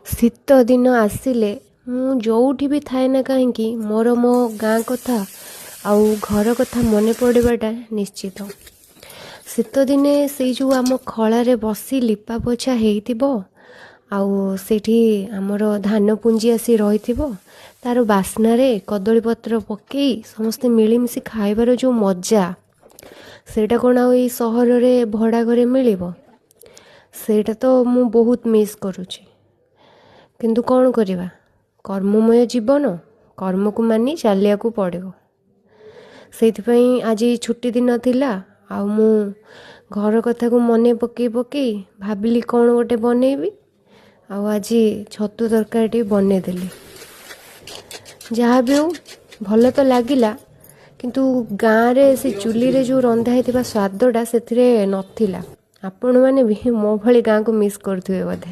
ଶୀତ ଦିନ ଆସିଲେ ମୁଁ ଯେଉଁଠି ବି ଥାଏ ନା କାହିଁକି, ମୋର ମୋ ଗାଁ କଥା ଆଉ ଘର କଥା ମନେ ପଡ଼ିବାଟା ନିଶ୍ଚିତ। ଶୀତଦିନେ ସେଇ ଯେଉଁ ଆମ ଖଳାରେ ବସି ଲିପା ପୋଛା ହେଇଥିବ ଆଉ ସେଇଠି ଆମର ଧାନ ପୁଞ୍ଜି ଆସି ରହିଥିବ, ତା'ର ବାସ୍ନାରେ କଦଳୀପତ୍ର ପକାଇ ସମସ୍ତେ ମିଳିମିଶି ଖାଇବାର ଯେଉଁ ମଜା, ସେଇଟା କ'ଣ ଆଉ ଏଇ ସହରରେ ଭଡ଼ା ଘରେ ମିଳିବ? ସେଇଟା ତ ମୁଁ ବହୁତ ମିସ୍ କରୁଛି। କିନ୍ତୁ କ'ଣ କରିବା, କର୍ମମୟ ଜୀବନ, କର୍ମକୁ ମାନି ଚାଲିବାକୁ ପଡ଼ିବ। ସେଇଥିପାଇଁ ଆଜି ଛୁଟି ଦିନ ଥିଲା ଆଉ ମୁଁ ଘର କଥାକୁ ମନେ ପକାଇ ପକାଇ ଭାବିଲି କ'ଣ ଗୋଟେ ବନେଇବି, ଆଉ ଆଜି ଛତୁ ତରକାରୀ ଟିକେ ବନେଇଦେଲି। ଯାହା ବି ହେଉ ଭଲ ତ ଲାଗିଲା, କିନ୍ତୁ ଗାଁରେ ସେ ଚୁଲିରେ ଯେଉଁ ରନ୍ଧା ହେଇଥିବା ସ୍ୱାଦଟା ସେଥିରେ ନଥିଲା। ଆପଣମାନେ ବି ମୋ ଭଳି ଗାଁକୁ ମିସ୍ କରୁଥିବେ ବୋଧେ।